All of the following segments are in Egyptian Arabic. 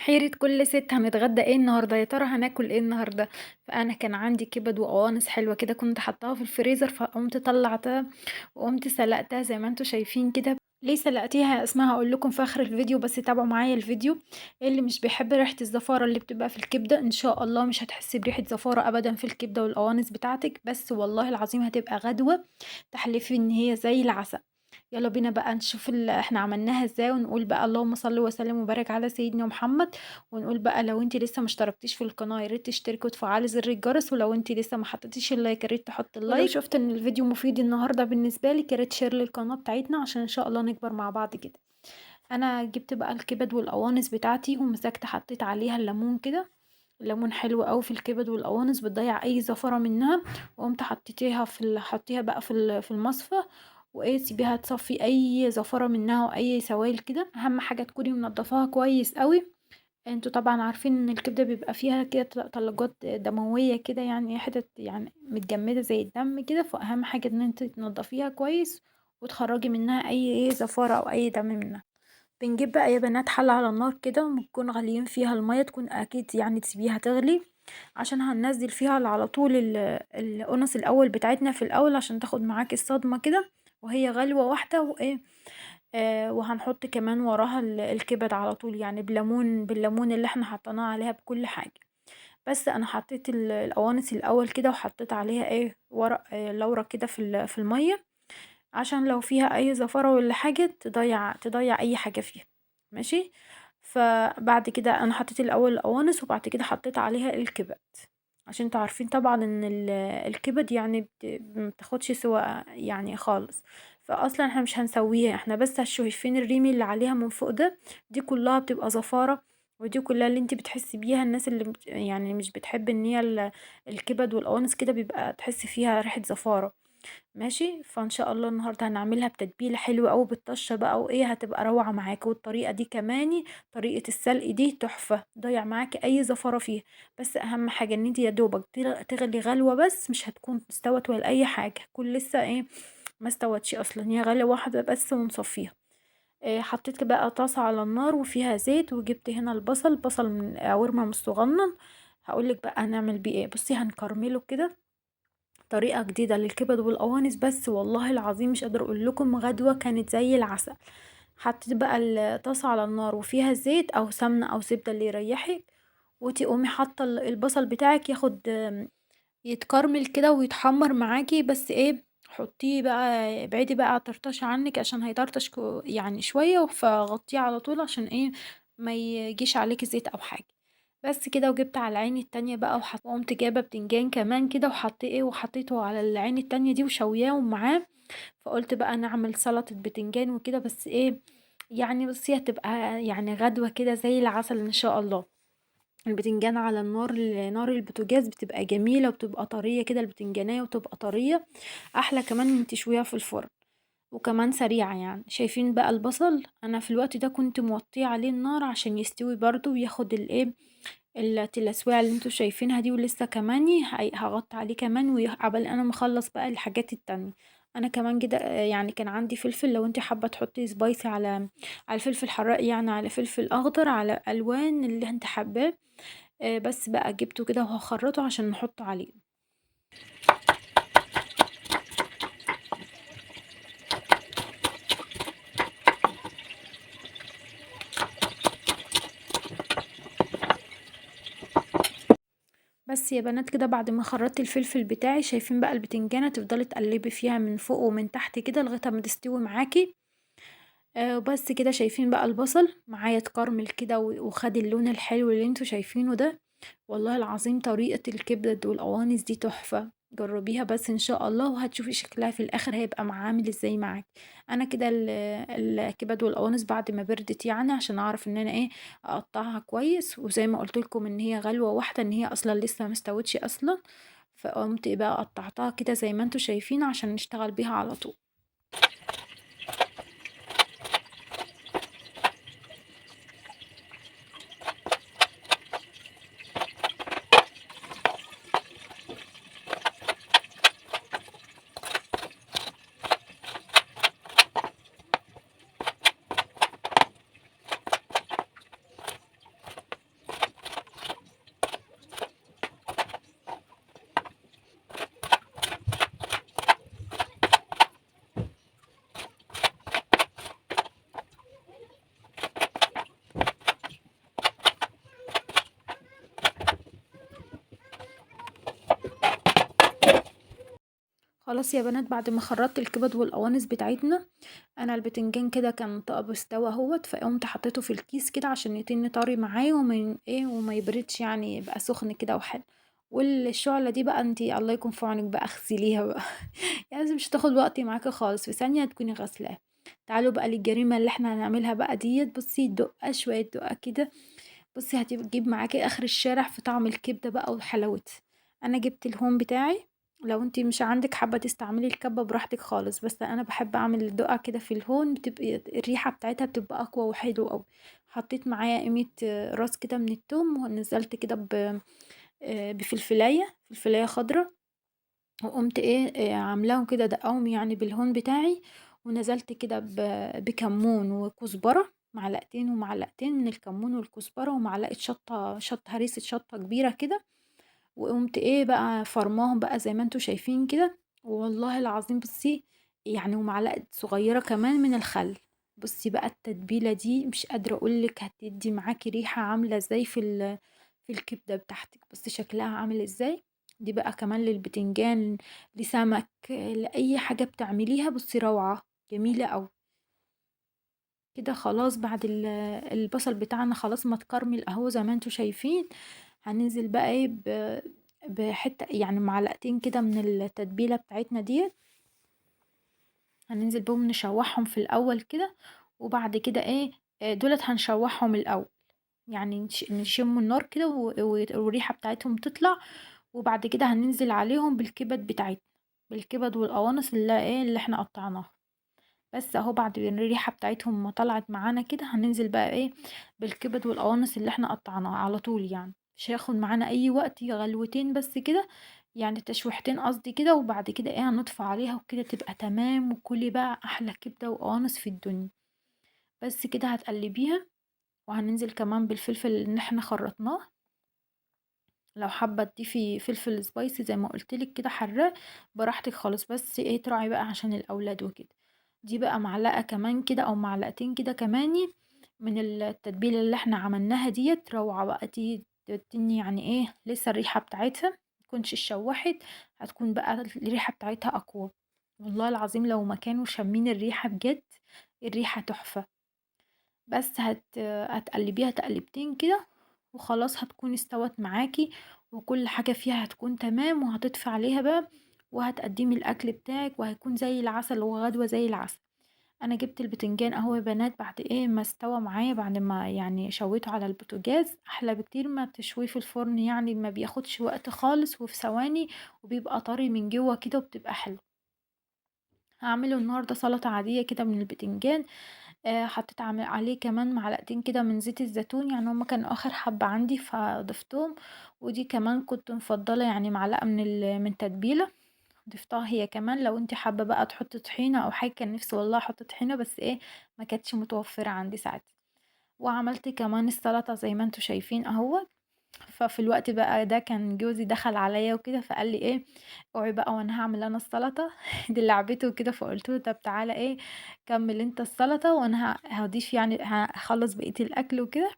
حيرة كل ست هنتغدى ايه النهارده، يا ترى هناكل ايه النهارده؟ فانا كان عندي كبد وقوانص حلوة كده كنت حطاها في الفريزر، فقمت طلعتها وقمت سلقتها زي ما انتم شايفين كده. ليه سلقتيها يا اسماء؟ هقول لكم في اخر الفيديو، بس تابعوا معايا الفيديو. اللي مش بيحب ريحه الزفاره اللي بتبقى في الكبده، ان شاء الله مش هتحسي بريحه زفاره ابدا في الكبده والقوانص بتاعتك، بس والله العظيم هتبقى غدوه تحلفي ان هي زي العسل. يلا بينا بقى نشوف احنا عملناها ازاي، ونقول بقى اللهم صل وسلم وبارك على سيدنا محمد. ونقول بقى لو انتي لسه ما اشتركتيش في القناة يا ريت تشتركي وتفعلي زر الجرس، ولو انتي لسه ما حطيتيش ال like يا ريت تحطي ال like. ولو شفت ان الفيديو مفيد النهارده بالنسبة لك يا ريت share للقناة بتاعتنا عشان ان شاء الله نكبر مع بعض كده. انا جبت بقى الكبد والقوانص بتاعتي ومسكت حطيت عليها الليمون كده، الليمون حلو قوي في الكبد والقوانص، بتضيع اي زفره منها. وقمت حطيتيها في حطيها بقى في المصفى، وايه سيبيها تصفي اي زفره منها واي سوائل كده. اهم حاجة تكوني منضفاها كويس قوي. انتوا طبعا عارفين ان الكبده بيبقى فيها كده طلقات دموية كده، يعني حتت متجمده زي الدم كده، فاهم حاجة ان انت تنضفيها كويس وتخرجي منها اي زفاره او اي دم منها. بنجيب بقى يا بنات حله على النار كده وبنكون غاليين فيها المية، تكون اكيد تسيبيها تغلي عشان هننزل فيها على طول القنص الاول بتاعتنا في الاول عشان تاخد معاكي الصدمة كده وهي غلوه واحدة. وهنحط كمان وراها الكبد على طول، بالليمون اللي احنا حطيناه عليها بكل حاجة. بس انا حطيت القوانص الاول كده وحطيت عليها ورق، لورا كده في المية عشان لو فيها اي زفره ولا حاجة تضيع اي حاجة فيها، ماشي. فبعد كده انا حطيت الاول القوانص وبعد كده حطيت عليها الكبد، عشان انتوا عارفين طبعا ان الكبد ما بتاخدش سوا خالص، فاصلا احنا مش هنسويها، احنا بس شايفين الريمي اللي عليها من فوق ده، دي كلها بتبقى زفاره، ودي كلها اللي انت بتحسي بيها. الناس اللي مش بتحب ان هي الكبد والقوانص كده بيبقى تحس فيها ريحه زفاره، ماشي. فان شاء الله النهارده هنعملها بتتبيله حلوة قوي بالطشه بقى، هتبقى روعه معاكي. والطريقة دي كمان طريقه السلق دي تحفة، ضيع معاكي اي زفاره فيها. بس اهم حاجة ان انت يا دوبك تغلي غلوه بس، مش هتكون استوت ولا اي حاجة، كل لسه ما استوتش اصلا، هي غلوه واحدة بس ونصفيها. حطيت بقى طاسه على النار وفيها زيت، وجبت هنا البصل، بصل من قورمه من الصغنن. هقولك بقى هنعمل بيه ايه. بصي هنكرمله كده، طريقة جديدة للكبد والقوانص، بس والله العظيم مش قادرة اقول لكم غدوة كانت زي العسل. حطيت بقى الطاسة على النار وفيها زيت او سمنة او زبدة اللي يريحك، وتقومي حاطة البصل بتاعك يتكرمل كده ويتحمر معاكي. بس حطيه بقى، ابعدي بقى على الطرطشه عنك عشان هيطرطش شوية، فغطيه على طول عشان ما يجيش عليكي زيت او حاجة. بس كده. وجبت على العين التانية بقى وقمت جايبة بتنجان كمان كده وحطيته على العين التانية دي وشوياه معاه. فقلت بقى نعمل سلطة بتنجان وكده، بس بصي هتبقى غدوة كده زي العسل ان شاء الله. البتنجان على النار، نار البوتاجاز بتبقى جميلة وبتبقى طرية كده البتنجانية، وتبقى طرية احلى كمان من تشويها في الفرن، وكمان سريعة. شايفين بقى البصل انا في الوقت ده كنت موطيه عليه النار عشان يستوي برضو وياخد التلاسويع اللي انتوا شايفينها دي، ولسه كمان هغطي عليه كمان عبال انا مخلص بقى الحاجات التانية. انا كمان كده كان عندي فلفل، لو انت حابة تحطي سبايسي على فلفل حراق، على فلفل اخضر، على الوان اللي انت حباه. بس بقى جبته كده وهخرطه عشان نحطه عليه. بس يا بنات كده بعد ما خرطت الفلفل بتاعي، شايفين بقى البتنجانة تفضلي تقلبي فيها من فوق ومن تحت كده لغاية ما تستوي معاكي. بس كده. شايفين بقى البصل معايا اتكرمل كده وخد اللون الحلو اللي انتوا شايفينه ده. والله العظيم طريقة الكبد والقوانص دي تحفة، جربيها بس ان شاء الله وهتشوفي شكلها في الاخر هيبقى عامل ازاي معاكي. انا كده الكبد والقوانص بعد ما بردت عشان اعرف ان انا اقطعها كويس، وزي ما قلت لكم ان هي غلوه واحدة، ان هي اصلا لسه ما استوتش اصلا، فقمت بقى قطعتها كده زي ما انتوا شايفين عشان نشتغل بيها على طول. خلاص يا بنات، بعد ما خرطت الكبد والقوانص بتاعتنا، انا البتنجان كده كان طقب استوى اهوت، فقمت حطيته في الكيس كده عشان يتن طري معايا وما ايه وما يبردش، يعني يبقى سخن كده وحلو. والشعلة دي بقى انتي الله يكون في عونك بقى، اغسليها بقى يعني مش هتاخد وقت معاكي خالص، في ثانية تكوني غسلاها. تعالوا بقى للجريمة اللي احنا هنعملها بقى ديت. بصي دقة شوية دقة كده، بصي هتجيب معاكي اخر الشارع في طعم الكبدة بقى وحلاوتها. انا جبت الهون بتاعي، لو انتي مش عندك حابة تستعملي الكبة براحتك خالص، بس انا بحب اعمل الدقة كده في الهون، بتبقى الريحة بتاعتها بتبقى اقوى وحلوة قوي. حطيت معايا قيمة راس كده من التوم، ونزلت كده بفلفلاية، فلفلاية خضرة، وقمت عاملاهم كده دقاهم يعني بالهون بتاعي، ونزلت كده بكمون وكزبرة، معلقتين ومعلقتين من الكمون والكزبرة، ومعلقة شطة، شطة هريسة شطة كبيرة كده، وقمت بقى فرماهم بقى زي ما انتوا شايفين كده، والله العظيم بصي يعني، ومعلقة صغيرة كمان من الخل. بصي بقى التتبيلة دي مش قادرة اقولك هتدي معاكي ريحة عاملة ازاي في الكبدة بتاعتك. بصي شكلها عامل ازاي. دي بقى كمان للبتنجان، لسمك، لأي حاجة بتعمليها، بصي روعة جميلة قوي كده. خلاص بعد البصل بتاعنا خلاص ما اتكرمل اهو زي ما انتوا شايفين، هننزل بقى بحتة يعني معلقتين كده من التتبيلة بتاعتنا ديت، هننزل بهم نشوحهم في الاول كده، وبعد كده دولت هنشوحهم الاول، يعني نشم النار كده والريحة بتاعتهم تطلع، وبعد كده هننزل عليهم بالكبد بتاعتنا، بالكبد والقوانص اللي احنا قطعناها. بس اهو بعد الريحة بتاعتهم ما طلعت معانا كده، هننزل بقى بالكبد والقوانص اللي احنا قطعناها على طول، يعني مش هياخد معانا اي وقت، غلوتين بس كده، يعني تشويحتين قصدي كده، وبعد كده هنطفي عليها وكده تبقى تمام، وكلي بقى احلى كبدة وقوانص في الدنيا. بس كده هتقلبيها، وهننزل كمان بالفلفل اللي احنا خرطناه. لو حابة تضيفي فلفل سبايسي زي ما قلتلك كده حراق براحتك خالص، بس تراعي بقى عشان الاولاد وكده. دي بقى معلقة كمان كده او معلقتين كده كمان من التتبيلة اللي احنا عملناها ديت، روعة بقى دي، تديني يعني لسه الريحة بتاعتها متكونش اتشوحت، هتكون بقى الريحة بتاعتها اقوى. والله العظيم لو ما كانوا شامين الريحة بجد، الريحة تحفة. بس هتقلبيها تقلبتين كده وخلاص، هتكون استوت معاكي وكل حاجة فيها هتكون تمام، وهتطفي عليها بقى وهتقدمي الاكل بتاعك، وهيكون زي العسل وغدوة زي العسل. انا جبت البتنجان اهو يا بنات بعد ما استوى معايا، بعد ما شويته على البوتاجاز، احلى بكتير ما تشويه في الفرن، يعني ما بياخدش وقت خالص وفي ثواني، وبيبقى طري من جوه كده وبتبقى حلو. هعمله النهارده سلطه عاديه كده من البتنجان، حطيت عليه كمان معلقتين كده من زيت الزيتون، يعني هما كانوا اخر حبه عندي فضفتهم، ودي كمان كنت مفضله معلقه من تتبيله ضفتها هي كمان. لو انت حابه بقى تحطي طحينه او حاجه، كان نفسي والله احط طحينه بس ما كانتش متوفره عندي ساعتها. وعملت كمان السلطه زي ما انتوا شايفين اهو. ففي الوقت بقى ده كان جوزي دخل عليا وكده، فقال لي اوعي بقى وانا هعمل انا السلطه دي لعبته وكده، فقلت له طب تعالى كمل انت السلطه وانا هضيف يعني هخلص بقيه الاكل وكده.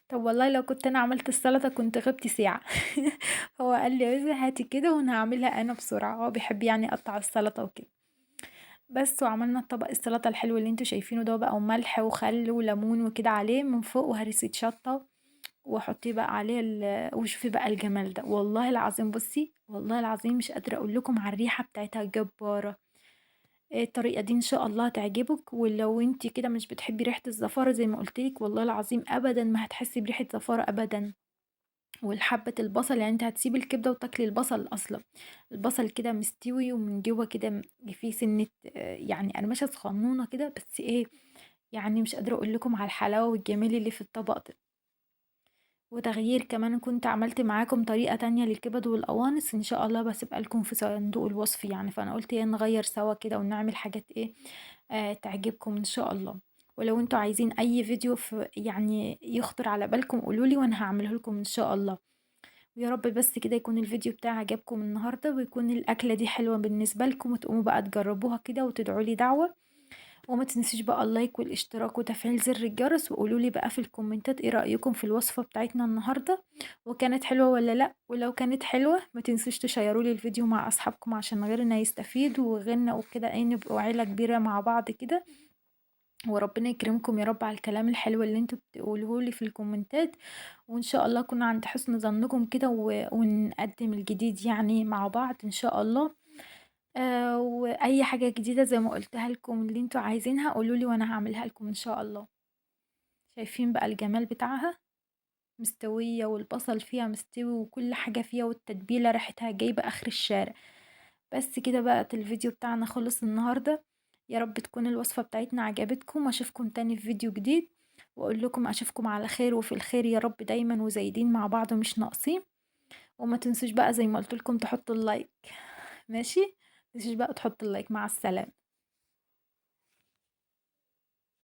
طب والله لو كنت انا عملت السلطه كنت غبت ساعه. هو قال لي عايزه هاتي كده وانا هعملها انا بسرعه، هو بيحب يقطع السلطه وكده بس. وعملنا الطبق السلطه الحلو اللي انتوا شايفينه ده بقى، وملح وخل وليمون وكده عليه من فوق، وهرسه شطه، وحطيه بقى عليه وشوفي بقى الجمال ده. والله العظيم بصي، والله العظيم مش قادره اقول لكم على الريحه بتاعتها جباره. الطريقه دي ان شاء الله هتعجبك، ولو انتي كده مش بتحبي ريحه الزفاره زي ما قلت لك، والله العظيم ابدا ما هتحسي بريحه زفاره ابدا. والحبه البصل، انت هتسيبي الكبده وتاكلي البصل، اصلا البصل كده مستوي ومن جوه كده فيه سنه، قرمشه صغنونه كده، بس مش قادره اقول لكم على الحلاوه والجمال اللي في الطبق ده. وتغيير كمان كنت عملت معاكم طريقة تانية للكبد والقوانص إن شاء الله باسيبها لكم في صندوق الوصف يعني. فأنا قلت إيه نغير سوا كده ونعمل حاجات إيه تعجبكم إن شاء الله. ولو انتوا عايزين أي فيديو في يعني يخطر على بالكم قولولي وأنا هعمله لكم إن شاء الله. ويا رب بس كده يكون الفيديو بتاعي عجبكم النهاردة، ويكون الأكلة دي حلوة بالنسبة لكم، وتقوموا بقى تجربوها كده وتدعوا لي دعوة. وما تنسوش بقى ال like والاشتراك وتفعيل زر الجرس، وقولوا لي بقى في الكومنتات ايه رأيكم في الوصفة بتاعتنا النهاردة، وكانت حلوة ولا لا. ولو كانت حلوة ما تنسوش تشيروا لي الفيديو مع اصحابكم عشان غيرنا يستفيد وغيرنا وكده، ايه نبقوا عيلة كبيرة مع بعض كده. وربنا يكرمكم يا رب على الكلام الحلو اللي انتوا بتقولوه لي في الكومنتات، وان شاء الله اكون عند حسن ظنكم كده ونقدم الجديد يعني مع بعض ان شاء الله. واي حاجة جديدة زي ما قلتها لكم اللي انتوا عايزينها قولوا لي وانا هعملها لكم ان شاء الله. شايفين بقى الجمال بتاعها مستوية، والبصل فيها مستوي، وكل حاجة فيها، والتتبيلة ريحتها جايبة اخر الشارع. بس كده بقى الفيديو بتاعنا خلص النهاردة. يا رب تكون الوصفة بتاعتنا عجبتكم، واشوفكم تاني في فيديو جديد، واقول لكم اشوفكم على خير وفي الخير يا رب دايما، وزايدين مع بعض مش ناقصين. وما تنسوش بقى زي ما قلت لكم تحطوا ال like، ماشي؟ ما تنسوش بقى تحطوا ال like. مع السلامة.